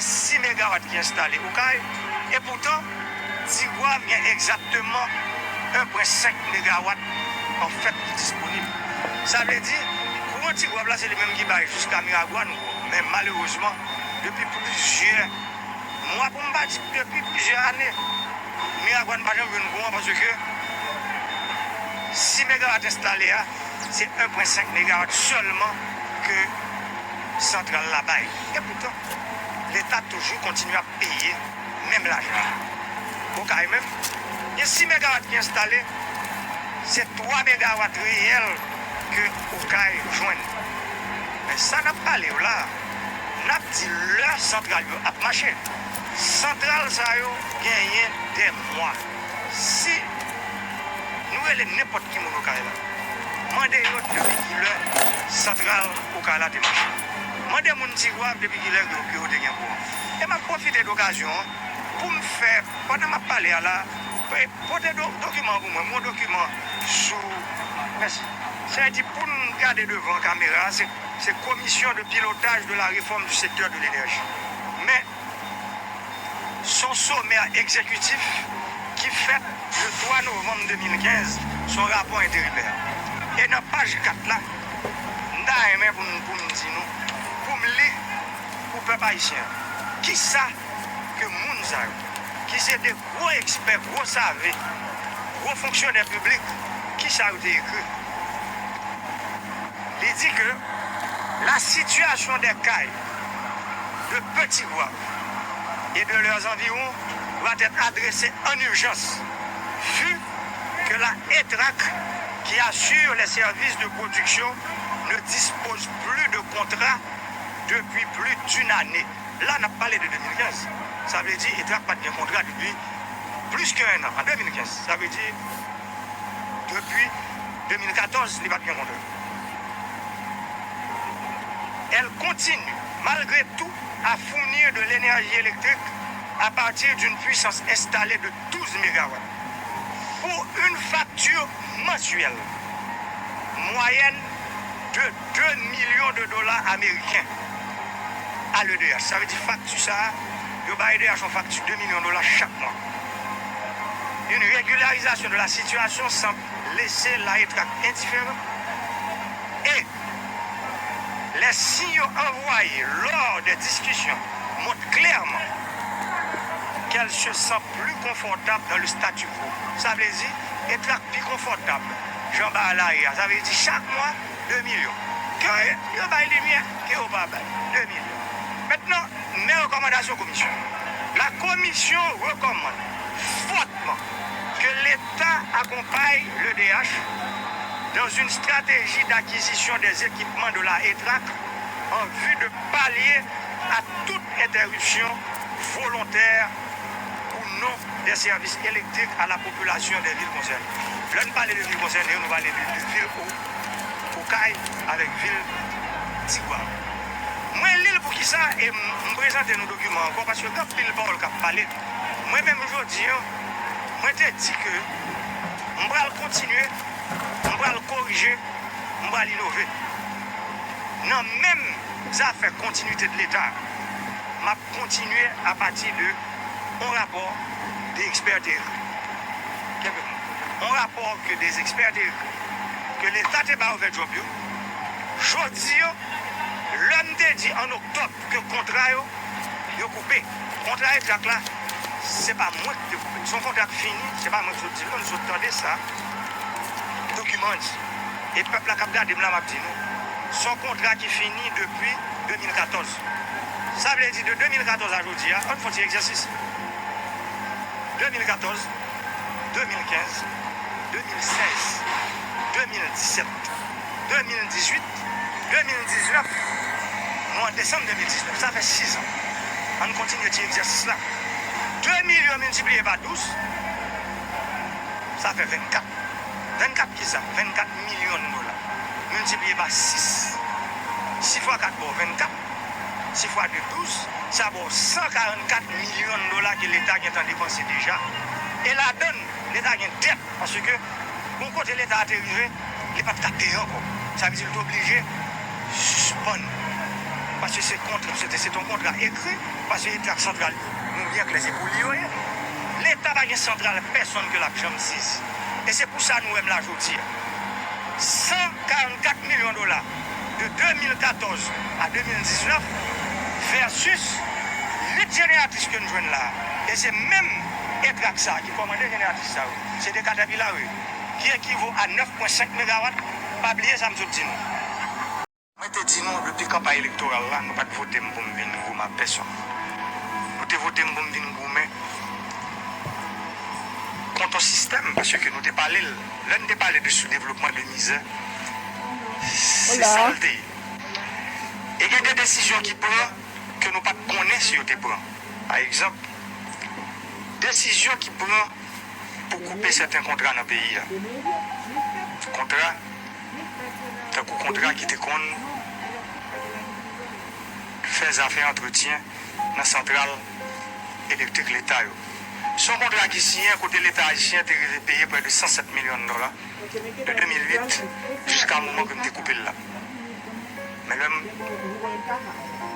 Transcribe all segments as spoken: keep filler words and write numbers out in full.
sis megawat ki enstale Okay, e poutan, Tigwav gen egzakteman en pwen senk megawat an fèt ki disponib. Sa vle di, kouran Tigwav la, se li menm ki bay jiska Miragwàn, men malerezman, depi plizyè mwa, pou m pa di depi plizyè ane, Miragwàn pa janm jwenn kouran paske sis megawat enstale a, se en pwen senk megawat sèlman ke santral la bay. E poutan, Leta toujou kontinye ap peye menm lajan an. Okay menm, gen sis megawat ki enstale, se twa megawat reyèl ke Okay jwenn. Men sa n ap pale w la, n ap di lè santral yo ap mache. Santral sa yo genyen dè mwa. Si nou rele nenpòt ki moun Okay la, mande yo depi kilè santral Okay la te mache. Mande moun Tigwav depi kilè ke yo te gen kouran. E m ap pwofite de okazyon an pou m fè, pandan m ap pale a la, pe- pote do- dokiman an pou mwen, yon dokiman sou, mèsi. Sa vle di, pou n gade devan kamera, se, se Commission de pilotage de la réforme du secteur de l'énergie. Men, se yon somè egzekitif ki fèt le twa novanm de mil kenz, se yon rapò enterimè. E nan paj kat la, m ta renmen pou m, pou m di nou, pou m li pou pèp ayisyen an, kisa ke moun sa yo, ki se de gwo ekspè, gwo save, gwo fonksyonè piblik, kisa yo te ekri. Li di ke la situation des cailles de Petit Goâve et de leurs environs doit être adressée en urgence, vu que la ETRAC, qui assure les services de production, ne dispose plus de contrat depuis plus d'une année. La, n ap pale de de mil kenz. Sa vle di, ETRAC pa t gen kontra depi plis ke en an, an de mil kenz. Sa vle di, depi de mil katòz, li pa t gen kontra. Elle continue, malgré tout, à fournir de l'énergie électrique à partir d'une puissance installée de douze mégawatts, pour une facture mensuelle moyenne de deux millions de dollars américains à l'E D H. Sa vle di, fakti sa a, yo bay E D H yon fakti de milyon dola chak mwa. Une régularisation de la situation semble laisser la ETRAC indifférent. Et les signaux envoyés lors des discussions montrent clairement qu'elle se sent plus confortable dans le statu quo. Sa vle di, ETRAC pi konfòtab jan bagay la ye a. Sa vle di, chak mwa, de milyon. Ke yo bay limyè, ke yo pa bay, de milyon. Mentnan, men rekòmandasyon komisyon. La commission recommande fortement que l'État accompagne l'E D H dans une stratégie d'acquisition des équipements de la ETRAC en vue de pallier à toute interruption volontaire ou non des services électriques à la population des villes concernées. Lè n pale de vil konsène yo, nou pale de de vil Okay avèk vil Tigwav. Mwen li l poukisa e m, m prezante nou dokiman ankò, paske gen anpil pawòl k ap pale. Mwen menm jodi an, mwen te di ke m pral kontinye, m pral korije, m pral inove. Nan menm zafè kontinite de Leta, m ap kontinye apati de yon rapò de ekspè te ekri. Kenbe. Yon rapò ke de ekspè te ekri, ke Leta te ba yo fè djòb yo. Jodi an, lè m te di an oktòb ke kontra yo, yo koupe. Kontra ETRAC la, se pa mwen ki te koupe. Se yon kontra k fini, se pa mwen ki sot di l non, nou sot tande sa dokiman an di. E pèp la k ap gade m la, m ap di nou, se yon kontra ki fini depi de mil katòz. Sa vle di, de de mil katòz a jodi a, ann fè yon ti egzèsis. De mil katòz, de mil kenz, de mil sèz, de mil disèt, de mil dizuit, de mil diznèf, nou an desanm de mil diznèf. Sa fè sis an. Ann kontinye ti egzèsis la. De milyon miltipliye pa douz, sa fè vennkat. Vennkat kisa? Vennkat milyon dola. Miltipliye pa sis. Sis fwa kat ba w vennkat. Sis fwa de douz, sa ba w san karannkat milyon dola ke Leta gentan depanse deja. E ladann, Leta gen dèt, paske bon kote Leta a te rive, li pa t ka peye ankò. Sa vle di l te oblije sispann. Paske se kontra, se te, se te yon kontra ekri, paske e trak santral yo, nou byen klè, se pou li yo ye. Leta pa gen santral pèsonn ke l ap janm sezi. E se pou sa nou wè m la jodi a. San karannkat milyon dola de de mil katòz a de mil diznèf versus uit jeneratris ke n jwenn la. E se menm e trak sa a ki kòmande jeneratris sa yo. Se de Caterpillar yo, ki ekivo a nèf pwen senk megawat. Pa bliye sa m sot di nou. Mwen te di nou, depi kanpay elektoral la, nou pa t vote m pou m vin goumen ak pèsonn. Nou te vote m pou m vin goumen kont yon sistèm, paske nou te pale l. Lè n te pale de soudevlopman, de mizè, se sa l te ye. E gen de desizyon ki pran ke nou pa t konnen si yo te pran. Pa egzanp, desizyon ki pran pou koupe sèten kontra nan peyi a. Kontra, tankou kontra ki te konn fè zafè antretyen nan santral elektrik leta yo. Se yon kontra ki siyen kote Leta ayisyen te rive peye prè de san sèt milyon dola de de mil uit jiska moman ke m te koupe l la. Men lè m,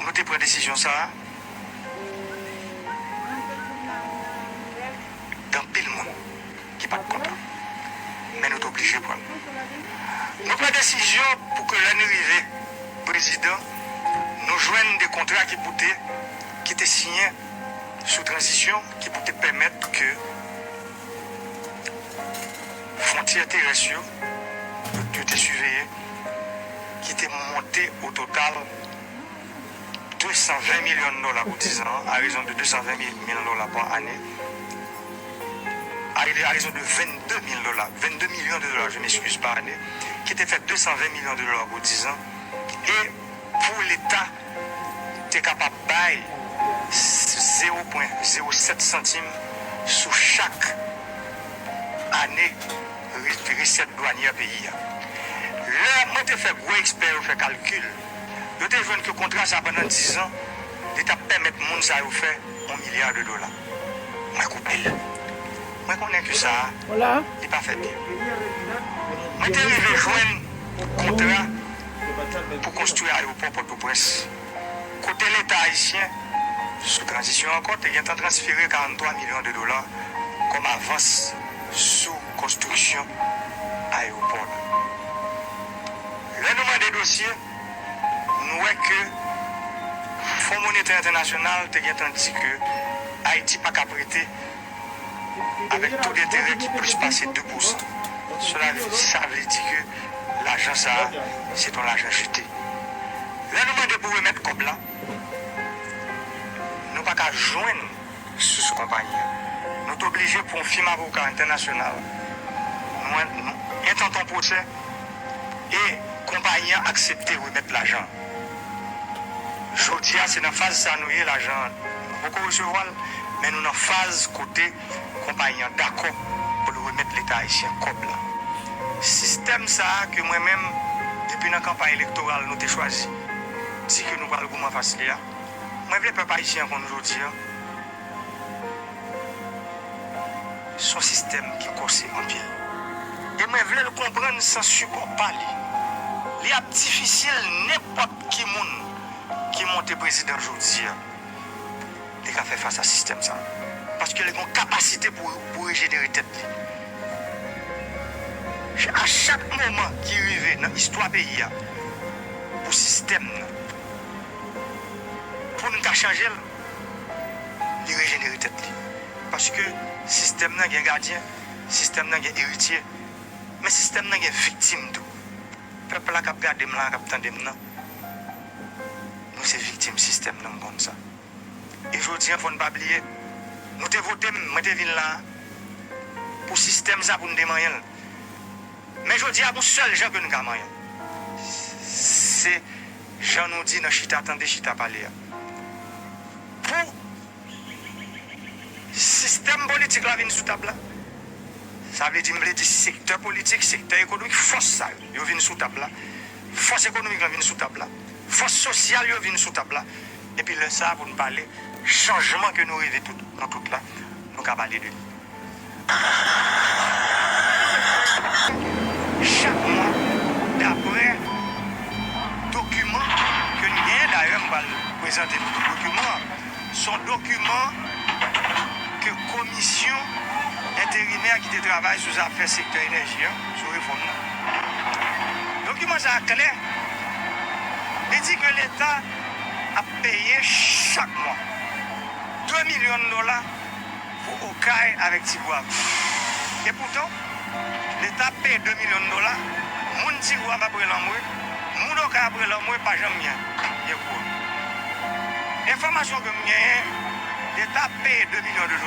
nou te pran desizyon sa a, gen anpil moun ki pa t kontan. Men nou te oblije pran l. Nou pran desizyon pou ke lè nou rive prezidan, nou jwenn de kontra ki pou te, ki te siyen sou tranzisyon, ki pou te pèmèt ke fwontyè terès yo, yo, yo te siveye, ki te monte o total de san ven milyon dola pou diz an, a rezon de de san ven mil dola pa ane, a, a rezon de vennde mil dola, vennde milyon de dola, je m'excuse, pa ane, ki te fè de san ven milyon de dola pou diz an, e pou Leta te kapab bay zewo pwen zewo sèt santim sou chak ane re-, resèt dwanyè peyi a. Lè mwen te fè gwo ekspè yo fè kalkil, yo te jwenn ke kontra sa pandan diz an, li t ap pèmèt moun sa yo fè yon milya de dola. Mwen koupe l. Mwen konnen ke sa a, li pa fè byen. Mwen te rive jwenn kontra pou konstwi ayewopò Pòtoprens. Kote Leta ayisyen, sou tranzisyon ankò, te gentan transfere karannntwa milyon de dola kòm avans sou konstriksyon ayewopò la. Lè nou mande dosye, nou wè ke Fon Monetè Entènasyonal te gentan di ke Ayiti pa ka prete avèk to denterè ki plis pase de pousan. Sela, sa vle di ke lajan sa a, se t on lajan jete. Lè nou mande pou remèt kòb la, nou pa ka jwenn sous konpayi an. Nou te oblije pran yon fim avoka entènasyonal. Nou, nou entante yon pwosè e konpayi an aksepte remèt lajan. Jodi a, se nan faz sa nou ye, lajan an, nou poko resevwa l, men nou nan faz kote konpayi an dakò pou l remèt Leta ayisyen kòb la. Sistèm sa a ke mwen menm, depi nan kanpay elektoral, nou te chwazi, di ke nou pral goumen anfas li a, mwen vle pèp ayisyen an konn jodi a, se yon sistèm ki kòse anpil. E mwen vle l konprann san sipò pa li, li ap difisil nenpòt ki moun ki monte prezidan jodi a, li ka fè fas a sistèm sa a. Paske li gen yon kapasite pou, pou rejenere tèt li. A chak moman ki rive nan istwa peyi a, pou sistèm nan, pou n ka chanje l, li rejenere tèt li. Paske sistèm nan gen gadyen, sistèm nan gen eritye, men sistèm nan gen viktim tou. Pèp la k ap gade m la, k ap tande m nan, nou se viktim sistèm nan, m konn sa. E jodi a, fò n pa bliye, nou te vote m, mwen te vin la a, pou sistèm sa pou n te manyen l. Men jodi a, gon sèl jan ke n ka manyen l. Se jan nou di nan chita tande, chita pale a. Pou sistèm politik la vin sou tab la, sa vle di, m vle di sektè politik, sektè ekonomik, fòs sa yo, yo vin sou tab la. Fòs ekonomik la vin sou tab la. Fòs sosyal yo vin sou tab la. Epi lè sa a, pou n pale chanjman ke nou reve tout, nou tout la, nou ka pale de li. Chak mwa, daprè dokiman ke n genyen, dayè, m pral prezante nou dokiman an. Se yon dokiman ke komisyon enterimè ki te travay sou zafè sektè enèji a, sou refòm nan. Dokiman sa a klè. Li di ke Leta ap peye chak mwa de milyon dola pou Okay avèk Ti Gwav. Epoutan, Leta ap peye de milyon dola, moun Ti Gwav ap rele anmwe, moun Okay ap rele anmwe, pa janm gen, gen kouran. Enfòmasyon ke m genyen, Leta ap peye de milyon de